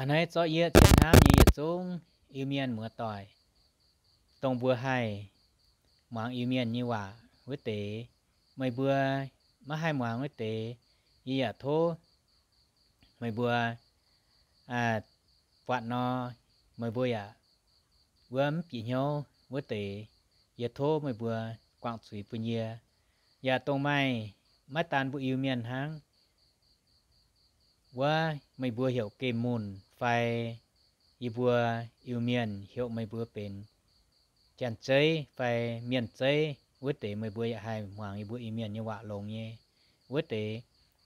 A'hneiv zorqv yie cien hnamv nyei yietc zungv Iu-Mienh muoz-doic, dongh mbuo haih muangx Iu-Mienh nyei waac wuov deix, meih mbuo maiv haih muangx wuov deix, yie yaac tov meih mbuo buatc nor, meih mbuo yaac wuov mv bieqc hnyouv wuov deix, yie tov meih mbuo guangc zuiz bun yie. Yaac dongh maaih, maiv daan mbuo Iu-Mienh hnangv, wuov meih mbuo heuc gemh munc fai yie mbuo Iu-Mienh heuc meih mbuo benx Janx-Zeiv fai Mienh-Zeiv wuov deix, meih mbuo yaac haih muangx yie mbuo Iu-Mienh nyei waac longx nyei wuov deix.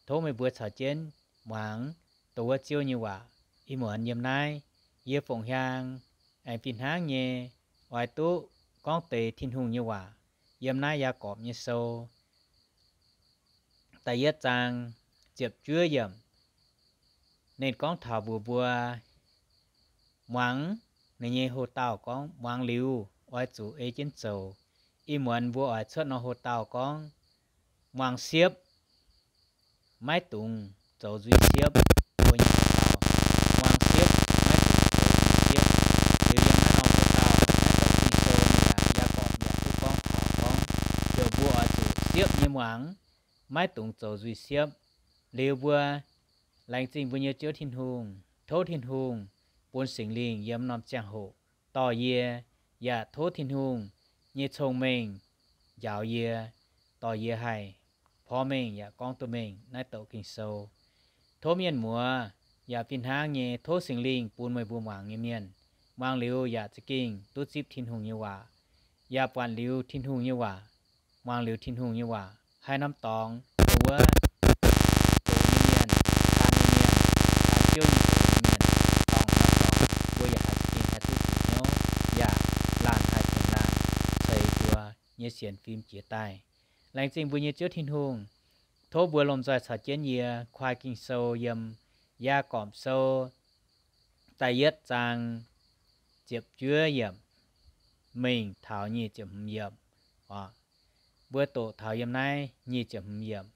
Tov meih mbuo caux jienv muangx dongh wuov Ziouv nyei waac. Ih muonz yiem naaiv, yie Fongc Hiaang aengx fih hnangv nyei oix duqv gorngv deix Tin-Hungh nyei waac yiem naaiv Yaagorpc nyei sou da'yietv zaang ziepc juov yiemc. Ninh gorngv taux mbuox mbuo muangx ninh nyei hoc-dauh gorngv, muangx liuz oix zuqc ei jienv zoux. Ih muonz mbuo oix cuotv nor hoc-dauh gorngv, muangx siepv, maiv dungx zoux nzuih siepv. Mbuo nyei hoc-dauh, muangx siepv, maiv dungx zoux nzuih siepv. Liuz yiem naaiv norm hoc-dauh, naaiv douc Ging-Sou yaac, Yaagorpc yaac duqv gorngv taux gorngv, heuc mbuo oix zuqc siepv nyei muangx, maiv dungx zoux nzuih siepv. Liuz mbuo laengz zingh mbuo nyei Ziouv Tin-Hungh, tov Tin-Hungh bun Singx Lingh yiem norm ziangh hoc dorh yie, yaac tov Tin-Hungh nyei cong-mengh njaaux yie, dorh yie haih porv mengh yaac gorngv duqv mengh naaiv douc Ging-Sou. Tov mienh muoz yaac fih hnangv nyei, tov Singx Lingh bun meih mbuo muangx nyei mienh, muangx liuz yaac za'gengh duqv zipv Tin-Hungh nyei waac, yaac buatc liuz Tin-Hungh nyei waac, muangx liuz Tin-Hungh nyei waac, haaix norm dorngx dongh wuov doz nyei mienh, taan nyei mienh, taan Ziouv nyei doz nyei mienh, dorngc norm dorngx mbuo yaac haih za'gengh haih duqv bieqc hnyouv, yaac laanh haih tengx laanh ceix mbuo nyei sienx fim jiex daaih. Laengz zingh mbuo nyei Ziouv Tin-Hungh. Tov mbuo lomh nzoih caux jienv yie kuaai Ging-Sou yiem Yaagorpc Sou da'yietv zaang ziepc juov yiemc mingh taux nyic ziepc hmz yiemc. Mbuo doqc taux yiem naaiv nyic ziepc hmz yiemc.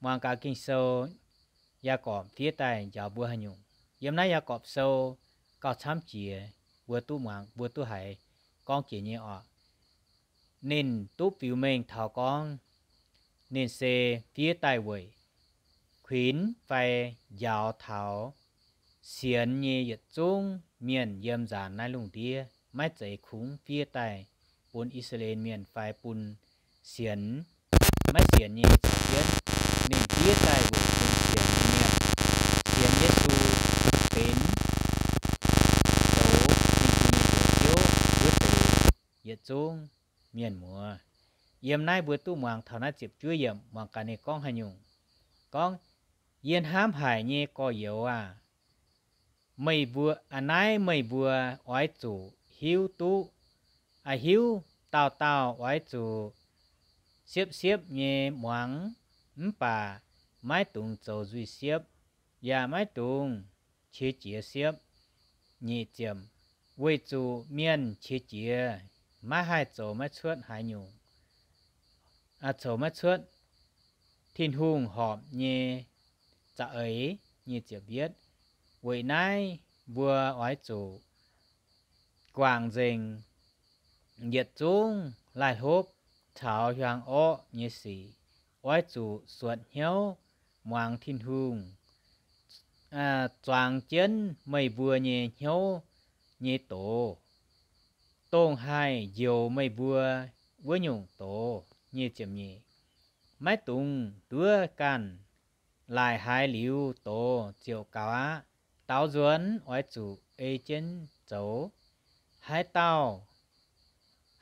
Muangx gaax Ging-Sou, Yaagorpc fiev daaih njaaux mbuo haaix nyungc. Yiem naaiv Yaagorpc Sou gauh camv jiex, mbuo duqv muangx, mbuo duqv haiz gorngv jiex nyei oc. Ninh duqv biux mengh taux gorngv, ninh se fiev daaih weic kuinx fai njaaux taux sienx nyei yietc zungv mienh yiem nzaanx naaiv lungh ndiev, maiv zeiz kungx fiev daaih bun I^saa^laa^en Mienh fai bun sienx, maiv sienx nyei caux jienv. Ninh fiev daaih weic bun sienx nyei mienh, sienx Yesu benx zoux Tin-Hungh nyei Njoux Ziouv wuov deix yietc zungv mienh muoz. Yiem naaiv mbuo duqv muangx taux naaiv ziepc juov yiemc, muangx gaax ninh gorngv haaix nyungc. Gorngv, Yie hnamv haic nyei gorx-youz aah! Meih mbuo, a'naaiv meih mbuo oix zuqc hiuv duqv, a'hiuv, hiuv dauh dauh oix zuqc siepv-siepv nyei muangx, mv baac maiv dungx zoux nzuih siepv, yaac maiv dungx qiex jiez siepv. Nyic ziepc, weic zuqc mienh qiex jiez, maiv haih zoux maiv cuotv haaix nyungc, zoux maiv cuotv Tin-Hungh horpc nyei za'eix. Nyic ziepc yietv, weic naaiv mbuo oix zuqc guangc nzengc yietc zungv laih hlopv caux hiuang orqv nyei sic, oix zuqc suonc hnyouv muangx Tin-Hungh zuangx jienv meih mbuo nyei hnyouv nyei doz, dongh haih njoux meih mbuo wuov nyungc doz. Nyic ziepc nyeic, maiv dungx nduov ganh, laaic haaix liuz doz ziouc gaux aqv. Daaux nzuonx oix zuqc ei jienv zoux. Haaix dauh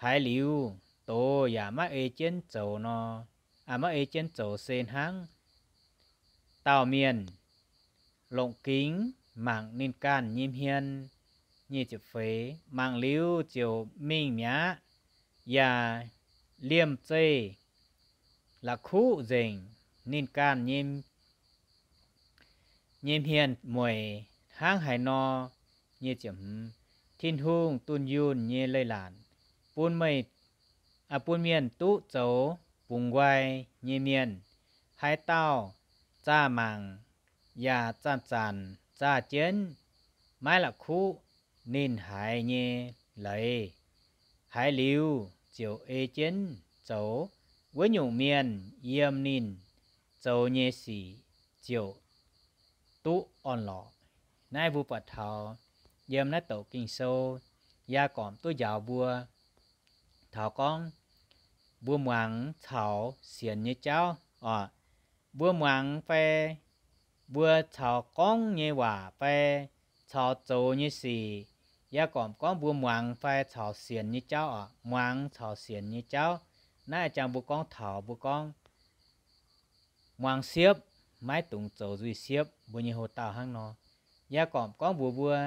haiz liuz doz yaac maiv ei jienv zoux nor, maiv ei jienv zoux se hnangv dauh mienh longc gingx mangc ninh ganh nyei hmien. Nyic ziepc feix, mangc liuz ziouc mingh mi'aqv, yaac liemh zeih la'kuqv nzengc ninh ganh nyei nyei hmien mueic hnangv haaix nor. Nyic ziepc hmz, Tin-Hungh dunh yunh nyei leiz-latc bun meih, bun mienh duqv zoux bungx nqoi nyei mienh. Haaix dauh zaah mangc yaac zanc-zanc zaah jienv maiv la'kuqv ninh haiz nyei leiz. Haiz liuz ziouc ei jienv zoux. Wuov nyungc mienh yiem ninh zoux nyei sic ziouc duqv orn-lorqc. Naaiv mbuo buatc taux yiem naaiv douc Ging-Sou, Yaagorpc duqv njaaux mbuo taux gorngv mbuo muangx caux sienx nyei jauv oc. Mbuo muangx fai mbuo caux gorngv nyei waac fai caux zoux nyei sic, Yaagorpc gorngv mbuo muangx fai caux sienx nyei jauv oc. Muangx caux sienx nyei jauv. Naaiv jangx mbuo gorngv taux mbuo gorngv muangx siepv maiv dungx zoux nzuih siepv, mbuo nyei hoc-dauh hnangv nor. Yaagorpc gorngv mbuox mbuo,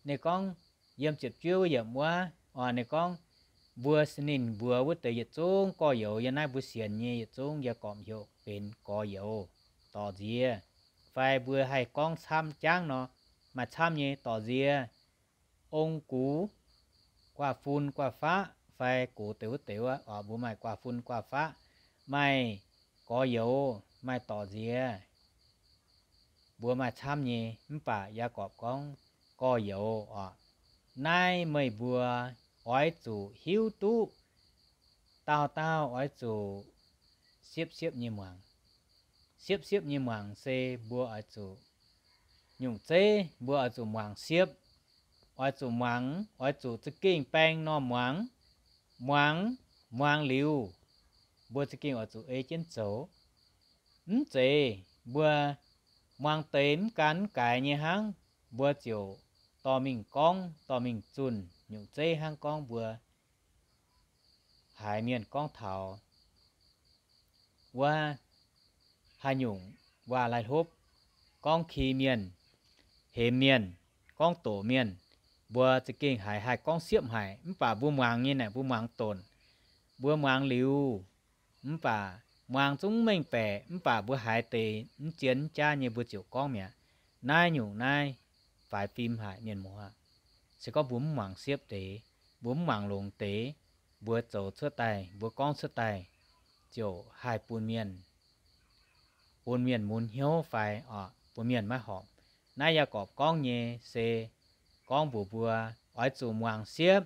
ninh gorngv yiem ziepc juov wuov yiemc wuov oc, ninh gorngv mbuo, ninh mbuox wuov deix yietc zungv gorx-youz yiem naaiv mbuo sienx nyei yietc zungv, Yaagorpc heuc benx gorx-youz dorc nziex, fai mbuo haih gorngv camv jangv nor, maaih camv nyei dorc nziex, ong-gux, guaav-fun guaav-faqv fai gox deix wuov deix wuov oc. Mbuo maaih guaav-fun guaav-faqv, maaih gorx-youz, maaih dorc nziex. Mbuo maaih camv nyei, mv baac Yaagorpc gorngv gorx-youz oc. Naaiv meih mbuo oix zuqc hiuv duqv dauh dauh oix zuqc siepv-siepv nyei muangx. Siepv-siepv nyei muangx se mbuo oix zuqc, nyungc zeiv mbuo oix zuqc muangx siepv, oix zuqc muangx, oix zuqc za'gengh baeng norm muangx. Muangx, muangx liuz, mbuo za'gengh oix zuqc ei jienv zoux. Mv zeiz mbuo muangx deix mv gan mv gaaix nyei hnangv, mbuo ziouc dorh mingh gorngv, dorh mingh zunh. Nyungc zeiv hnangv gorngv mbuo haiz mienh gorngv taux wuov haaix nyungc waac-laai hlopv, gorngv ki mienh, hemx mienh, gorngv doqc mienh, mbuo za'gengh haiz haih gorngv siepv haic, mv baac mbuo muangx nyei naaic mbuo muangx donc. Mbuo muangx liuz, mv baac muangx zungv mengh baeqc, mv baac mbuo haiz deix mv zien mv jaav nyei mbuo ziouc gorngv mi'aqv. Naaiv nyungc naaiv faix fim haic mienh muoz. Se gorngv mbuo mv muangx siepv deix, mbuo mv muangx longx deix, mbuo zoux cuotv daaih, mbuo gorngv cuotv daaih, ziouc haih bun mienh, bun mienh mun hnyouv fai oc, bun mienh maiv horpc. Naaiv Yaagorpc gorngv nyei se gorngv mbuox mbuo oix zuqc muangx siepv,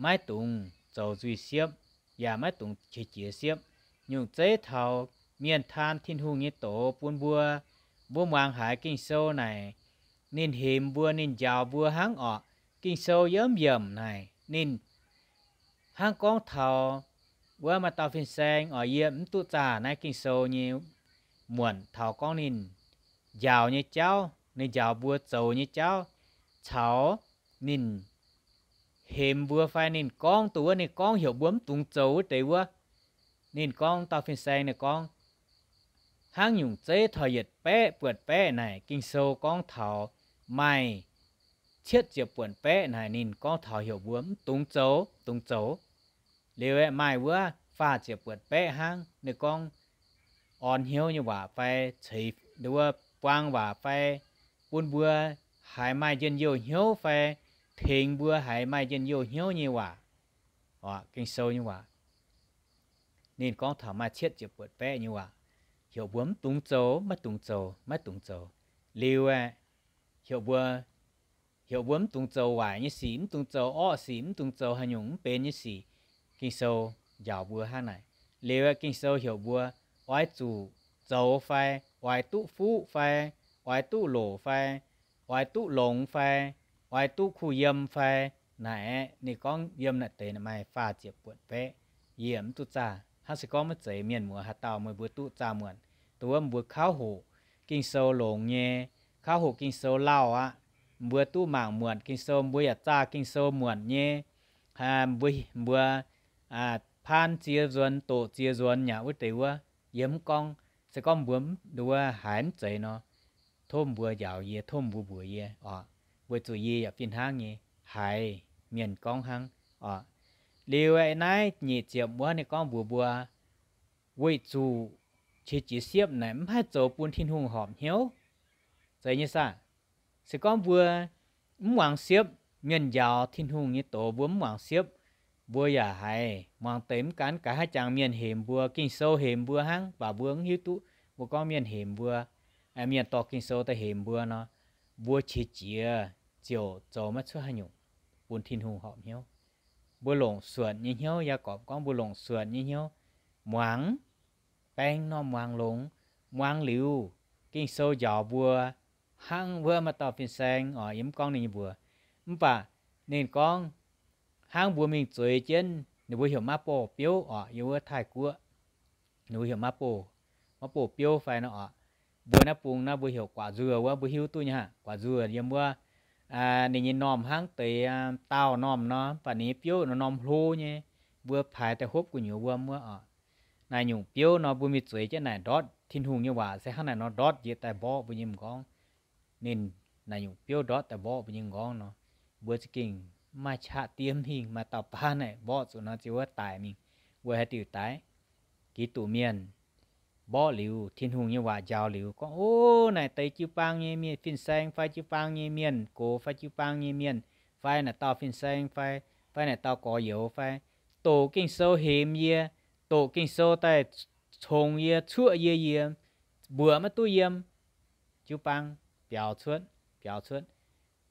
maiv dungx zoux nzuih siepv, yaac maiv dungx qiex jiez siepv. Nyungc zeiv taux mienh taan Tin-Hungh nyei doz bun mbuo, mbuo muangx haiz Ging-Sou naaic, ninh hemx mbuo, ninh njaaux mbuo hnangv orqc. Ging-Sou yiem yiemc naaic ninh hnangv gorngv taux wuov maaih dauh fin-saeng oc, yie mv duqv zaah naaiv Ging-Sou nyei muonc taux gorngv ninh njaaux nyei jauv, ninh njaaux mbuo zoux nyei jauv, caux ninh hemx mbuo fai ninh gorngv duqv wuov, ninh gorngv heuc mbuo mv dungx zoux wuov deix wuov. Ninh gorngv, dauh fin-saeng ninh gorngv, hnangv nyungc zeiv taux yietc baeqv buonc baeqv naaic, Ging-Sou gorngv taux maaih cietv ziepc buonc baeqv naaic, ninh gorngv taux heuc mbuo mv dungx zoux, mv dungx zoux. Liuz aeqv, maaih wuov faah ziepc buonc baeqv hnangv, ninh gorngv orn hnyouv nyei waac fai ceix wuov buang waac fai bun mbuo haiz maaih njien-youh hnyouv fai tengx mbuo haiz maaih njien-youh hnyouv nyei waac. Oc, Ging-Sou nyei waac. Ninh gorngv taux maaih cietv ziepc buonc baeqv nyei waac, heuc mbuo mv dungx zoux, maiv dungx zoux, maiv dungx zoux. Liuz aeqv, heuc mbuo, heuc mbuo mv dungx zoux waaic nyei sic, mv dungx zoux orqv sic, mv dungx zoux haaix nyungc mv benx nyei sic. Ging-Sou njaaux mbuo hnangv naaic. Liuz aeqv, Ging-Sou heuc mbuo oix zuqc zoux fai, oix duqv fuqv fai, oix duqv loc fai, oix duqv longx fai, oix duqv kuh yiem fai. Naaic aeqv, ninh gorngv yiem naaic deix maaih faah ziepc buonc baeqv. Yie mv duqv zaah. Hnangv se gorngv maiv zeiz mienh muoz haaix dauh meih mbuo duqv zaah muonc. Dongh wuov mbuo kauv hoqc Ging-Sou longx nyei, kauv hoqc Ging-Sou lauh aqv. Mbuo duqv mangc muonc Ging-Sou, mbuo yaac zaah Ging-Sou muonc nyei. Mbuo, mbuo paan ziex nzuonx, doqc ziex nzuonx nyei wuov deix wuov, yie mv gorngv. Se gorngv mbuo wuov haiz mv zeiz nor, tov mbuo njaaux yie, tov mbuo mbuox yie oc, weic zuqc yie yaac fih hnangv nyei haiz mienh gorngv hnangv oc. Liuz aeqv, naaiv nyic ziepc wuov ninh gorngv mbuox mbuo, weic zuqc qiex jiez siepv naaic mv haih zoux bun Tin-Hungh horpc hnyouv. Zeiz nyei saah? Se gorngv mbuo mv muangx siepv, mienh njaaux Tin-Hungh nyei doz mbuo mv muangx siepv, mbuo yaac haiz muangx deix mv gan gaax haaix jangx mienh hemx mbuo, Ging-Sou hemx mbuo hnangv, mv baac mbuo mv hiuv duqv mbuo gorngv mienh hemx mbuo, mienh dorh Ging-Sou daaih hemx mbuo nor, mbuo qiex jiez ziouc zoux maiv cuotv haaix nyungc bun Tin-Hungh horpc hnyouv. Mbuo longc suonc nyei hnyouv, Yaagorpc gorngv mbuo longc suonc nyei hnyouv muangx, baeng norm muangx longx, muangx liuz Ging-Sou njaaux mbuo hnangv wuov maaih dauh fin-saeng oc, yie mv gorngv ninh nyei mbuox, mv baac ninh gorngv hnangv mbuo mingh zueiz jienv, ninh mbuo heuc มาโป่ biouv oc, yiem wuov Taiv-Guoqv ninh mbuo heuc มาโป่, มาโป่ biouv fai nor oc. Mbuo naaiv bung naaiv mbuo heuc guaac nzuoh wuov, mbuo hiuv duqv nyei haic. Guaac nzuoh yiem wuov, ninh nyei normh hnangv deix daauh normh nor, mv baac ninh nyei biouv nor norm hlo nyei, mbuo paaix daaih hopv gu'nyuoz wuom wuov oc. Naaiv nyungc biouv nor mbuo mingh zueiz jienv naaic ndortv Tin-Hungh nyei waac se hnangv naaic nor ndortv njiec daaih mborqv mbuo nyei m'nqorngv. Ninh naaic nyungc biouv ndortv daaih mborqv mbuo nyei m'nqorngv nor, mbuo za'gengh mv maaih qaqv diev mingh, maaih dauh baav naaic mborqv zuqc nor ziouc wuov daic mingh. Weic haaix diuc daic? Giduc mienh mborqv liuz, Tin-Hungh nyei waac njaaux liuz gorngv, O, naaic deix jiu-baang nyei mienh, fin-saeng fai jiu-baang nyei mienh gox fai jiu-baang nyei mienh, fai naaic dauh fin-saeng fai, fai naaic dauh gorx-youz fai, doqc Ging-Sou hemx yie, doqc Ging-Sou daaih congx yie, cuoqv yie, yie mbuoqc maiv duqv yiem. Jiu-baang biaux cuotv, biaux cuotv,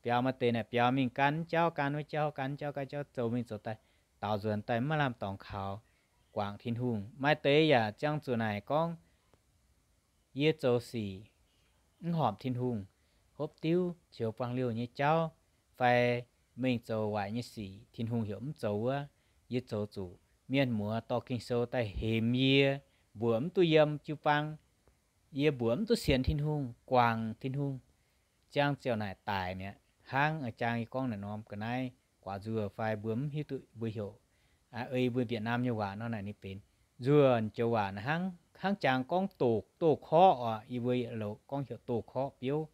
biaux maaih deix naaic biaux mingh gan jauv gan wuov jauv, gan jauv gan jauv, zoux mingh zoux daaih, daaux nzuonx daaih maiv lamh dorngx kaux guangc Tin-Hungh. Maaih deix yaac ziangh zuqc naaic gorngv, Yie zoux sic mv horpc Tin-Hungh, hopv diuv, qiux buangh liouh nyei jauv, fai mingh zoux waaic nyei sic Tin-Hungh heuc mv zoux wuov, yie zoux zuqc mienh muoz dorh Ging-Sou daaih hemx yie, mbuoqc mv duqv yiem jiu-baang. Yie mbuoqc mv duqv sienx Tin-Hungh, guangc Tin-Hungh. Ziangh ziouc naaic daic mi'aqv. Hnangv jang yie gorngv naaic norm ga'naaiv, guaax nzuoh fai mbuo mv hiuv duqv mbuo heuc, ei mbuo Việt Nam nyei waac nor naaic ninh benx nzuoh joux waac naaic hnangv, hnangv jang gorngv doh, doh korqv oc. Yie mbuo yietc loc gorngv heuc doh korqv biouv.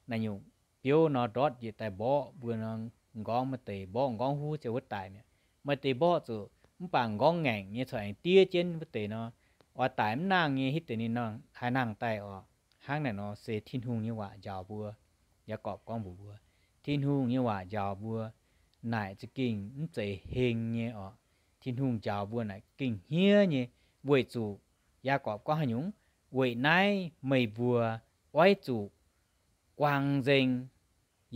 Naaic nyungc biouv nor ndortv njiec daaih mborqv mbuo nor, m'nqorngv maaih deix mborqv m'nqorngv huv ziouc wuov daic mi'aqv. Maaih deix mborqv zuqc mv baac m'nqorngv ngaengc nyei corc aengx diev jienv wuov deix nor, oix daic mv nangh nyei hitv deix ninh nor haih nangh daaih oc. Hnangv naaic nor se Tin-Hungh nyei waac njaaux mbuo. Yaagorpc gorngv mbuox mbuo, Tin-Hungh nyei waac njaaux mbuo naaic za'gengh mv zeiz heng nyei oc. Tin-Hungh njaaux mbuo naaic gengh hniev nyei, weic zuqc Yaagorpc gorngv haaix nyungc? Weic naaiv meih mbuo oix zuqc guangc nzengc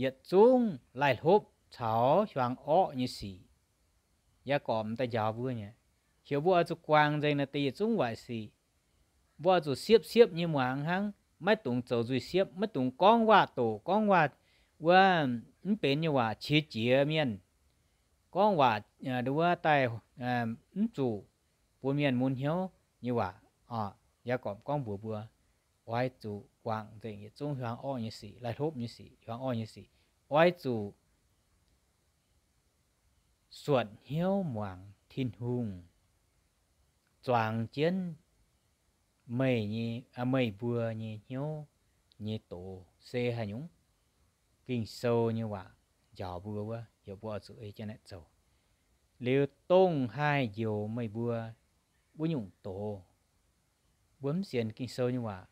yietc zungv laih hlopv caux hiuang orqv nyei sic. Yaagorpc m'daaih njaaux mbuo nyei, heuc mbuo oix zuqc guangc nzengc naaiv deix yietc zungv waaic sic. Mbuo oix zuqc siepv-siepv nyei muangx hnangv, maiv dungx zoux nzuih siepv, maiv dungx gorngv waac-doqc, gorngv waac wuov mv benx nyei waac qiex jiez mienh, gorngv waac wuov daaih mv zuqc bun mienh mun hnyouv nyei waac oc. Yaagorpc gorngv mbuox mbuo, oix zuqc guangc nzengc yietc zungv hiuang orqv nyei sic, laih hlopv nyei sic, hiuang orqv nyei sic. Oix zuqc suonc hnyouv muangx Tin-Hungh, zuangx jienv meih nyei, meih mbuo nyei hnyouv nyei doz se haaix nyungc? Ging-Sou nyei waac njaaux mbuo wuov, heuc mbuo oix zuqc ei jienv naaic zoux. Liuz dongh haih njoux meih mbuo wuov nyungc doz. Mbuo mv sienx Ging-Sou nyei waac,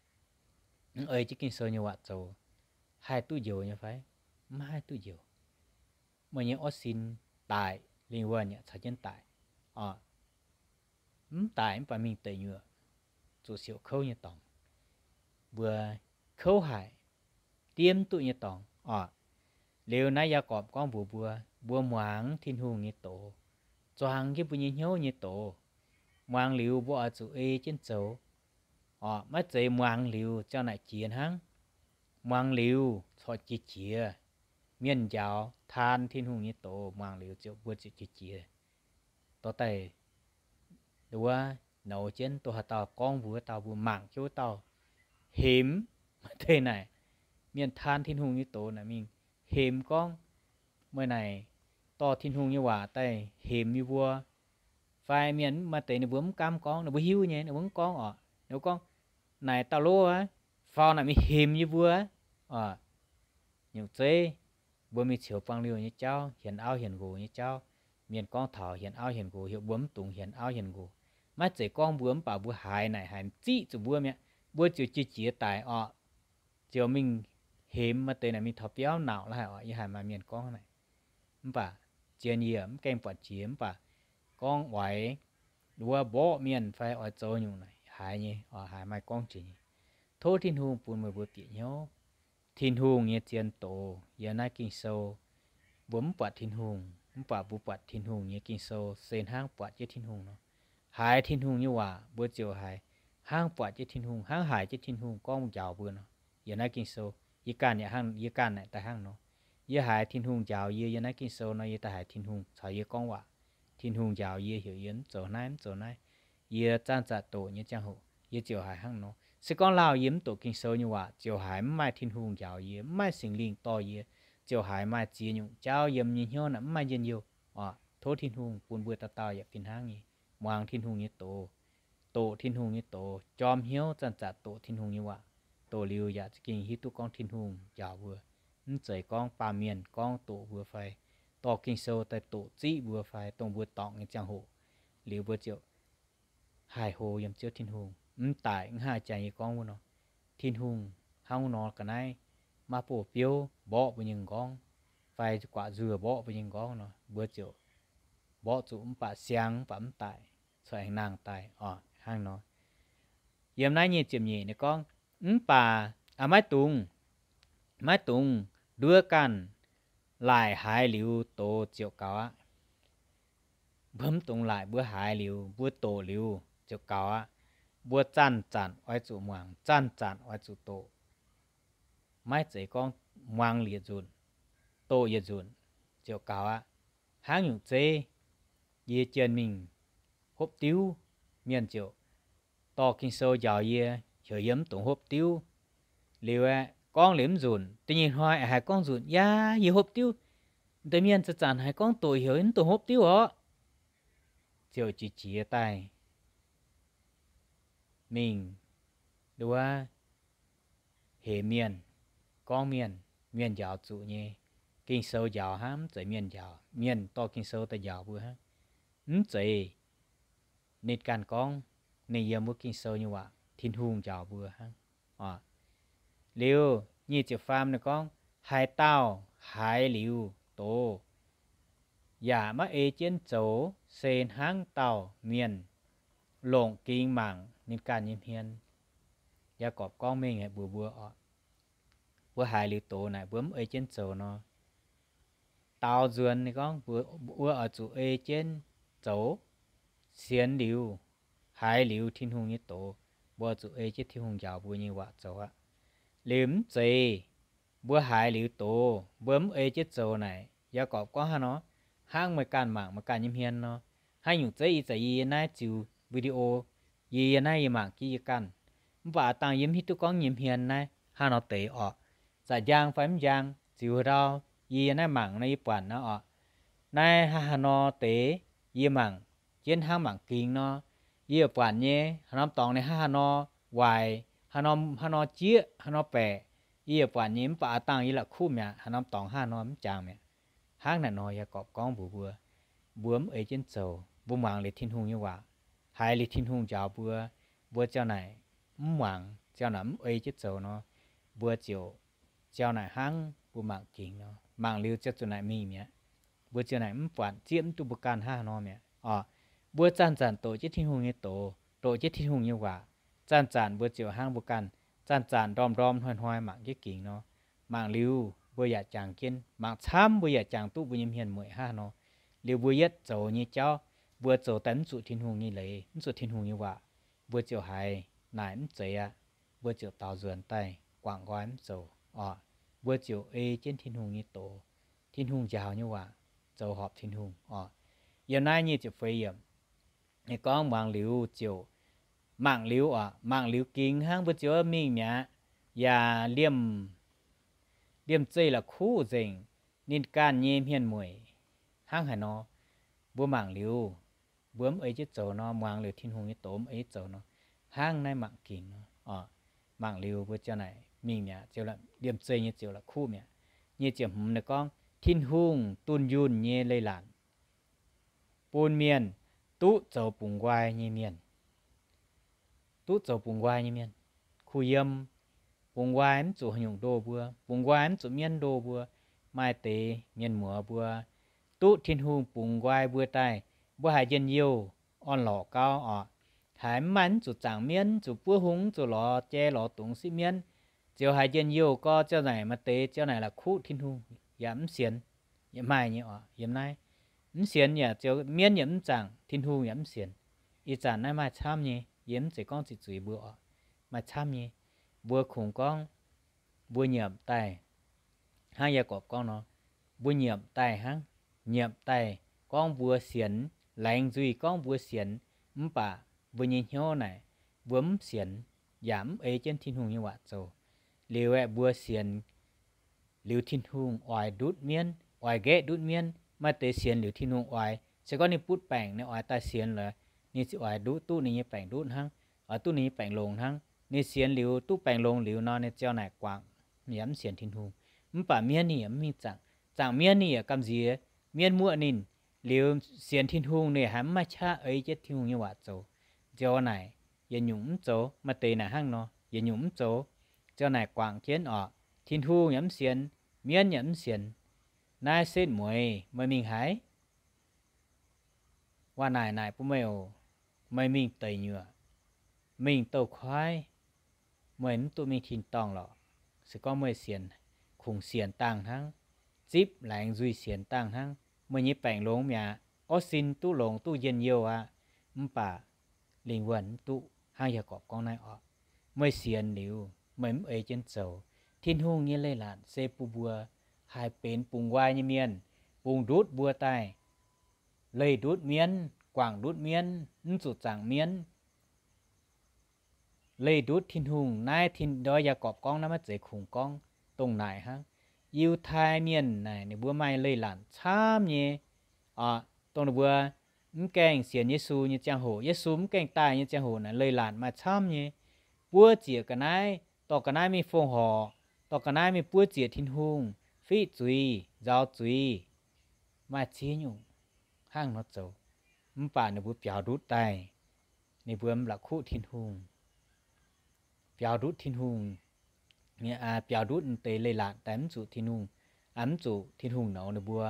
mv ei jienv Ging-Sou nyei waac zoux, haih duqv njoux nyei fai? Mv haih duqv njoux. Meih nyei orv sin daic, lingh wuonh yaac caux jienv daic oc. Mv daic mv baac mingh deic nyuoqc, zuqc siouc kouv nyei dorngx. Mbuo kouv haic, diev mv duqv nyei dorngx oc. Liuz naaiv Yaagorpc gorngv mbuox mbuo, mbuo muangx Tin-Hungh nyei doz, zuangx jienv mbuo nyei hnyouv nyei doz. Muangx liuz mbuo oix zuqc ei jienv zoux oc. Maiv zeiz muangx liuz ziang naaic jiex hnangv. Muangx liuz corc jiex-jiex. Mienh njaaux taan Tin-Hungh nyei doz, muangx liuz ziouc mbuo ziouc jiex-jiex. Dorh daaih wuov nouz jienv, dongh haaix dauh gorngv mbuox wuov dauh, mbuo mangc jienv wuov dauh hemx. Maaih deix naaic mienh taan Tin-Hungh nyei doz naaic mingh hemx gorngv, meih naaic dorh Tin-Hungh nyei waac daaih hemx yie mbuo. Fai mienh maaih deix ninh mbuo mv gaamv gorngv, ninh mbuo hiuv nyei, ninh mbuo mv gorngv oc. Ninh mbuo gorngv, naaic dauh lov aqv, faaux naaic mingh hemx yie mbuo oc. Nyungc zeiv, mbuo mingh ceux buangh liouh nyei jauv, hienx auv hienx nqox nyei jauv, mienh gorngv taux hienx auv hienx nqox, heuc mbuo mv dungx hienx auv hienx nqox. Maiv zeiz gorngv mbuo, mv baac mbuo haiz naaic haiz ziqv zuqc mbuo mi'aqv, mbuo ziouc jiex-jiex daic oc. Ziouc mingh hemx, maaih deix naaic mingh taux biauv nauc la'haic oc. Yie haiz maaih mienh gorngv naaic, mv baac zien yie mv gaengh buatc jiex, mv baac gorngv oix wuov mborqv mienh fai oix zoux nyungc naaic haiz nyei oc, haiz maaih gorngv jiex nyei. Tov Tin-Hungh bun meih mbuo bieqc hnyouv. Tin-Hungh nyei zien doz yiem naaiv Ging-Sou. Mbuo mv buatc Tin-Hungh, mv baac mbuo buatc Tin-Hungh nyei Ging-Sou se hnangv buatc jienv Tin-Hungh nor. Haiz Tin-Hungh nyei waac mbuo ziouc haiz hnangv buatc jienv Tin-Hungh, hnangv haiz jienv Tin-Hungh gorngv njaaux mbuo nor. Yiem naaiv Ging-Sou yie ganh yaac hnangv, yie ganh naaic daaih hnangv nor. Yie haiz Tin-Hungh njaaux yie yiem naaiv Ging-Sou nor, yie daaih haiz Tin-Hungh caux yie gorngv waac. Tin-Hungh njaaux yie, heuc yie mv zoux naaiv mv zoux naaiv. Yie zanc-zanc doqc nyei ziangh hoc yie ziouc haiz hnangv nor. Se gorngv lauh yie mv doqc Ging-Sou nyei waac ziouc haiz mv maaih Tin-Hungh njaaux yie, mv maaih Singx Lingh dorh yie, ziouc haiz maaih ziex nyungc jauv yiem nyei hnyouv naaic mv maaih njien-youh. Oc, tov Tin-Hungh bun mbuo dauh dauh yaac fih hnangv nyei muangx Tin-Hungh nyei doz, doqc Tin-Hungh nyei doz, jorm hnyouv zanc-zanc doqc Tin-Hungh nyei waac. Doqc liuz yaac za'gengh hiuv duqv gorngv Tin-Hungh njaaux mbuo. Mv zeiz gorngv baamh mienh gorngv doqc mbuo fai dorh Ging-Sou daaih doqc ziqv mbuo fai dongh mbuo dorngc nyei ziangh hoc, liuz mbuo ziouc haih hlo yiem Ziouv Tin-Hungh. Mv daic mv haih jangx yie gorngv wuov nor, Tin-Hungh hnangv wuov nor ga'naaiv maiv bouh biouv mborqv mbuo nyei m'nqorngv, fai guatc nzuoh mborqv mbuo nyei m'nqorngv nor, mbuo ziouc mborqv zuqc mv baac siang mv baac mv daic, corc aengx nangh daaih oc hnangv nor. Yiem naaiv nyic ziepc nyeic ninh gorngv, mv baac maiv dungx, maiv dungx nduov ganh laaic haiz liuz doz ziouc gaux aqv. Mbuo mv dungx laaic, mbuo haiz liuz, mbuo doqc liuz ziouc gaux aqv. Mbuo zanc-zanc oix zuqc muangx, zanc-zanc oix zuqc doqc. Maiv zeiz gorngv muangx yietc nzunc, doqc yietc nzunc ziouc gaux aqv. Hnangv nyungc zeiv, yie jienh mingh hopv diuv, mienh ziouc dorh Ging-Sou njaaux yie, heuc yie mv dungx hopv diuv. Liuz aeqv, gorngv liuz mv nzunc, da'nyeic hnoi aengx haiz gorngv nzunc, yaac yie hopv diuv. Deix mienh zanc-zanc haiz gorngv doqc heuc mv dungx hopv diuv orqc. Ziouc jiex jiex daaih mingh wuov heix mienh, gorngv mienh, mienh njaaux zuqc nyei. Ging-Sou njaaux hnangv, mv zeiz mienh njaaux, mienh dorh Ging-Sou daaih njaaux mbuo hnangv. Mv zeiz ninh ganh gorngv, ninh yiem wuov Ging-Sou nyei waac, Tin-Hungh njaaux mbuo hnangv. Liuz nyic ziepc faam ninh gorngv, haaix dauh haiz liuz doz yaac maiv ei jienv zoux se hnangv dauh mienh longc gingx mangc ninh ganh nyei hmien. Yaagorpc gorngv mengh haic mbuox mbuo oc, mbuo haiz liuz doz naaic mbuo mv ei jienv zoux nor, daaux nzuonx ninh gorngv mbuo oix zuqc ei jienv zoux. Sienx liuz, haiz liuz Tin-Hungh nyei doz, mbuo oix zuqc ei jienv Tin-Hungh njaaux mbuo nyei waac zoux aqv. Liuz mv zeiz mbuo haiz liuz doz mbuo mv ei jienv zoux naaic, Yaagorpc gorngv hnangv nor, hnangv meih ganh mangc meih ganh nyei hmien nor. Haaix nyungc zeiv ih zanc yie yiem naaiv ziux video, yie yiem naaiv yie mangc jienv yie ganh, mv baac aav dangh yie mv hiuv duqv gorngv nyei hmien naaiv hnangv nor deix oc. Za'jang fai mv njang, ziux haaix ndau, yie yiem naaiv mangc nor yie buatc nor oc, naaiv hnangv haaix nor deix, yie mangc jienv hnangv mangc gingx nor. Yie buatc nyei haaix norm dorngx ninh hnangv haaix nor waaic, haaix nor, haaix nor jieqv, haaix nor baeqc, yie buatc nyei, mv baac aav dangh yie la'kuqv mi'aqv, haaix norm dorngx hnangv haaix nor mv jangx mi'aqv. Hnangv naaic nor Yaagorpc gorngv mbuox mbuo, mbuo mv ei jienv zoux, mbuo muangx liuz Tin-Hungh nyei waac, haiz liuz Tin-Hungh njaaux mbuo, mbuo ziang naaic mv muangx, ziang naaic mv ei jienv zoux nor, mbuo ziouc, ziang naaic hnangv mbuo mangc gingx nor, mangc liuz ziang zuqc naaic mingh mi'aqv. Mbuo ziang naaic mv buatc zieqv mv duqv mbuo ganh hnangv haaix nor mi'aqv oc. Mbuo zanc-zanc doqc jienv Tin-Hungh nyei doz, doqc jienv Tin-Hungh nyei waac, zanc-zanc mbuo ziouc hnangv mbuo ganh zanc-zanc ndorm-ndorm hnoi-hnoi mangc jienv gingx nor. Mangc liuz mbuo yaac jangx jienv, mangc camv mbuo yaac jangx duqv mbuo nyei mienh mueic hnangv haaix nor. Liuz mbuo yietv zoux nyei jauv, mbuo zoux daaih mv zuqc Tin-Hungh nyei leiz, mv zuqc Tin-Hungh nyei waac, mbuo ziouc haiz naaic mv zeiz aqv. Mbuo ziouc daaux nzuonx daaih guangc nqoi mv zoux oc. Mbuo ziouc ei jienv Tin-Hungh nyei doz, Tin-Hungh njaaux nyei waac, zoux horpc Tin-Hungh oc. Yiem naaiv nyic ziepc feix yiemc, ninh gorngv muangx liuz ziouc, mangc liuz oc, mangc liuz gingx hnangv mbuo ziouc mingh mi'aqv, yaac liemh, liemh zeih la'kuqv nzengc ninh ganh nyei hmien mueic hnangv haaix nor. Mbuo mangc liuz, mbuo mv ei jienv zoux nor, muangx liuz Tin-Hungh nyei doz mv ei jienv zoux nor, hnangv naaiv mangc gingx nor oc. Mangc liuz mbuo ziang naaic mingh mi'aqv, ziouc liemh zeih nyei ziouc la'kuqv mi'aqv. Nyic ziepc hmz ninh gorngv, Tin-Hungh dunh yunh nyei leiz-latc bun mienh duqv zoux bungx nqoi nyei mienh. Duqv zoux bungx nqoi nyei mienh, kuh yiem. Bungx nqoi mv zuqc haaix nyungc ndoh mbuo, bungx nqoi mv zuqc mienv ndoh mbuo. Maaih deix mienh muoz mbuo duqv Tin-Hungh bungx nqoi mbuo daaih, mbuo haiz njien-youh orn-lorqc gau oc. Haiz mv maaih, mv zuqc zaangc mienv, mv zuqc buov hung, mv zuqc lorz jai lorz dungz sipv mienv. ziouc haiz njien-youh gorx ziouc naaic maaih deix ziouc naaic la'kuqv Tin-Hungh yaac mv sienx. Yaac maaih nyei oc yiem naaiv. Mv sienx yaac ziouc mienv yaac mv zaangc, Tin-Hungh yaac mv sienx. Ih zanc naaiv maaih camv nyei, yie mv zeiz gorngv ziqc zuiz mbuo oc. Maaih camv nyei. Mbuo kungx gorngv mbuo nyiemc daaih, hnangv Yaagorpc gorngv nor, mbuo nyiemc daaih hnangv, nyiemc daaih gorngv mbuo sienx, laengz nzuih gorngv mbuo sienx, mv baac mbuo nyei hnyouv naaic mbuo mv sienx, yaac mv ei jienv Tin-Hungh nyei waac zoux. Liuz aeqv, mbuo sienx liuz Tin-Hungh oix ndutv mienv, oix nqaeqv ndutv mienv. Maaih deix sienx liuz Tin-Hungh oix, se gorngv ninh butv baengc ninh oix daaih sienx lorqc, ninh ziouc oix nduqv, duqv ninh nyei baengc ndutv hnangv, oix duqv ninh nyei baengc longx hnangv. Ninh sienx liuz duqv baengc longx liuz nor, ninh ziouc naaic guangc, yaac mv sienx Tin-Hungh. Mv baac mienv ninh yaac mv mingh zaangc. Zaangc mienv ninh yaac gamh nziex, mienv muoqv ninh. Liuz sienx Tin-Hungh ninh haiz mv maaih qaqv ei jienv Tin-Hungh nyei waac zoux. Ziouc naaic, yietc nyungc mv zoux. Maaih deix naaic hnangv nor, yietc nyungc mv zoux. Ziouc naaic guangc jienv oc, Tin-Hungh yaac mv sienx, mienv yaac mv sienx. Naaiv setv mueiz, meih mingh haaix? Waac naaic naaic bun meih oc. Meih mingh deic nyuoqc, mingh douz-koiv, meih mv duqv mingh tin-dorngh lorqc. Se gorngv meih sienx, kungx sienx dangh hnangv, zipv laengz nzuih sienx dangh hnangv, meih nyei baengc longx mi'aqv, orv sin duqv longx duqv njien-youh aqv, mv baac lingh wuonh mv duqv. Hnangv Yaagorpc gorngv naaiv oc, meih sienx liuz meih mv ei jienv zoux. Tin-Hungh nyei leiz-latc se bun mbuo haih benx bungx nqoi nyei mienh, bungx ndutv mbuo daaih, leih ndutv mienv, guangc ndutv mienv, mv zuqc zaangc mienv. Leih ndutv Tin-Hungh. Naaiv tin ndortv Yaagorpc gorngv naaiv maiv zeiz kungx gorngv dongh naaic hnangv. Yiutai Mienh naaic ninh mbuo maaih leiz-latc camv nyei. Dongh ninh mbuo mv gaengh sienx Yesu nyei ziangh hoc, Yesu mv gaengh daaih nyei ziangh hoc naaic leiz-latc maaih camv nyei. Buov ziec ga'naaiv, dorh ga'naaiv mingh fongc horc, dorh ga'naaiv mingh buov ziec Tin-Hungh, fiqv zuiz, nzaaux zuiz, maaih ziex nyungc hnangv nor zoux. Mv baac ninh mbuo biaux ndutv daaih, ninh mbuo mv la'kuqv Tin-Hungh, biaux ndutv Tin-Hungh, biaux ndutv deix leiz-latc daaih mv zuqc Tin-Hungh, mv zuqc Tin-Hungh nouz ninh mbuo,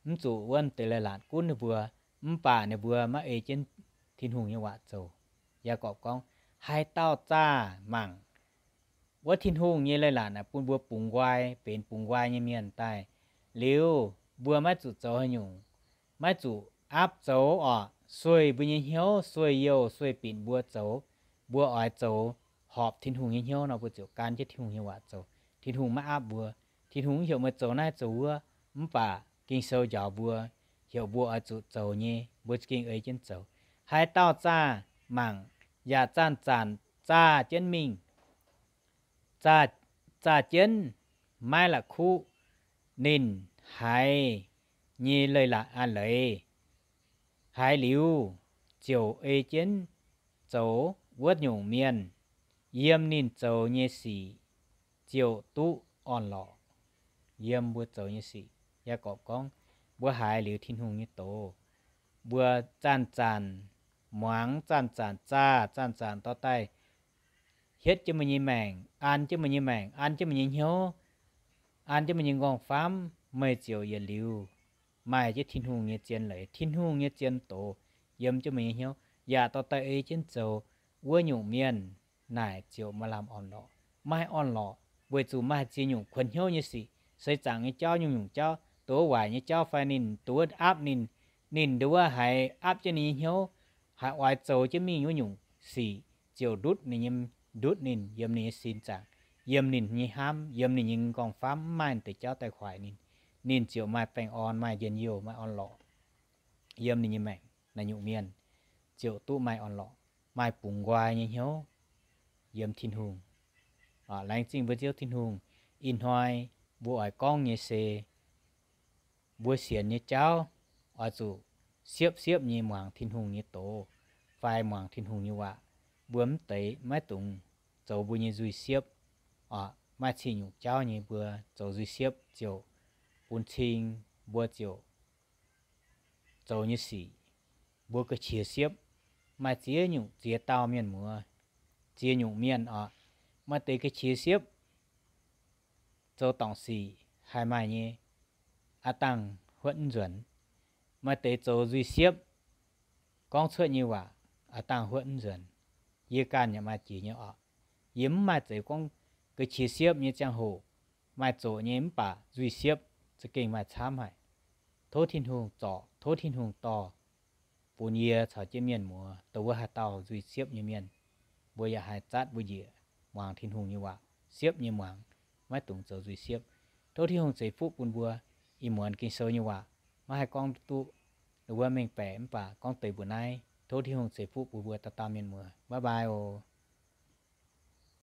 mv zuqc wuov deix leiz-latc gunv ninh mbuo. Mv baac ninh mbuo maiv ei jienv Tin-Hungh nyei waac zoux. Yaagorpc gorngv, haaix dauh zaah mangc wuov Tin-Hungh nyei leiz-latc naaic bun mbuo bungx nqoi, benx bungx nqoi nyei mienh daaih liuz, mbuo maiv zuqc zoux haaix nyungc, maiv zuqc aapv zoux oc. Sueih mbuo nyei hnyouv, sueih youh, sueih binc mbuo zoux. Mbuo oix zoux horpc Tin-Hungh nyei hnyouv nor, mbuo ziouc gan jienv Tin-Hungh nyei waac zoux. Tin-Hungh maiv aapv mbuo. Tin-Hungh mv heuc meih zoux naaiv zoux wuov, mv baac Ging-Sou njaaux mbuo, heuc mbuo oix zuqc zoux nyei, mbuo za'gengh ei jienv zoux. Haaix dauh zaah mangc, yaac zanc-zanc zaah jienv mingh, zaah, zaah jienv maiv la'kuqv ninh haiz nyei leiz-latc a'leiz, haiz liuz ziouc ei jienv zoux wuov nyungc mienh, yiem ninh zoux nyei sic ziouc duqv orn-lorqc. Yiem mbuo zoux nyei sic, Yaagorpc gorngv, mbuo haiz liuz Tin-Hungh nyei doz, mbuo zanc-zanc muangx, zanc-zanc zaah, zanc-zanc dorh daaih hietv jienv meih nyei maengc, an jienv meih nyei maengc, an jienv meih nyei hnyouv, an jienv meih nyei nqorngv-famv, meih ziouc yietc liuz maaih jienv Tin-Hungh nyei zien leiz, Tin-Hungh nyei zien doz yiem jienv meih nyei hnyouv, yaac dorh daaih ei jienv zoux, wuov nyungc mienh naaic ziouc maaih lamh orn-lorqc. Maaih orn-lorqc weic zuqc maaih ziex nyungc kuonx hnyouv nyei sic, seix zaangc nyei jauv, nyungc-nyungc jauv, doz waaic nyei jauv fai ninh nduov aapv ninh, ninh nduov haiz aapv jienv ninh nyei hnyouv, haiz oix zoux jienv mingh wuov nyungc sic, ziouc ndutv ninh nyei, ndutv ninh yiem ninh nyei sin zaangc, yiem ninh nyei hnamv, yiem ninh nyei nqorngv-famv, mv maaih deix jauv daaih hoic ninh. Ninh ziouc maaih baengh orn, maaih njien-youh, maaih orn-lorqc yiem ninh nyei maengc. Naaiv nyungc mienh ziouc duqv maaih orn-lorqc, maaih bungx nqoi nyei hnyouv yiem Tin-Hungh. Laengz zingh mbuo Ziouv Tin-Hungh. Ih hnoi mbuo oix gorngv nyei se mbuo sienx nyei jauv oix zuqc siepv-siepv nyei muangx Tin-Hungh nyei doz fai muangx Tin-Hungh nyei waac. Mbuo mv deix maiv dungx zoux mbuo nyei nzuih siepv. Maaih ziex nyungc jauv nyei mbuo zoux nzuih siepv ziouc bun cing mbuo ziouc zoux nyei sic, mbuo ga'qiex siepv. Maaih ziex nyungc ziex dauh mienh muoz, ziex nyungc mienh oc. Maaih deix ga'qiex siepv zoux dorngc sic haih maaih nyei, aav dangh huotv mv nzuonx. Maaih deix zoux nzuih siepv, gorngv cuotv nyei waac aav dangh huotv mv nzuonx. Yie ganh yaac maaih jiex nyei oc. Yie mv maaih zeiz gorngv ga'qiex siepv nyei ziangh hoc, maaih zoqc nyei mv baac nzuih siepv za'gengh maaih camv haic. Tov Tin-Hungh zorc, tov Tin-Hungh dorh, bun yie caux jienv mienh muoz, dongh wuov haaix dauh nzuih siepv nyei mienh, mbuo yaac haih zatv mbuo njiec muangx Tin-Hungh nyei waac, siepv nyei muangx, maiv dungx zoux nzuih siepv. Tov Tin-Hungh ceix fuqv bun mbuo ih muonz Ging-Sou nyei waac, maiv haih gorngv duqv wuov mengh baeqc mv baac gorngv deix mbuoqc naaiv. Tov Tin-Hungh ceix fuqv bun mbuo dauh dauh mienh muoz. Bye bye oc.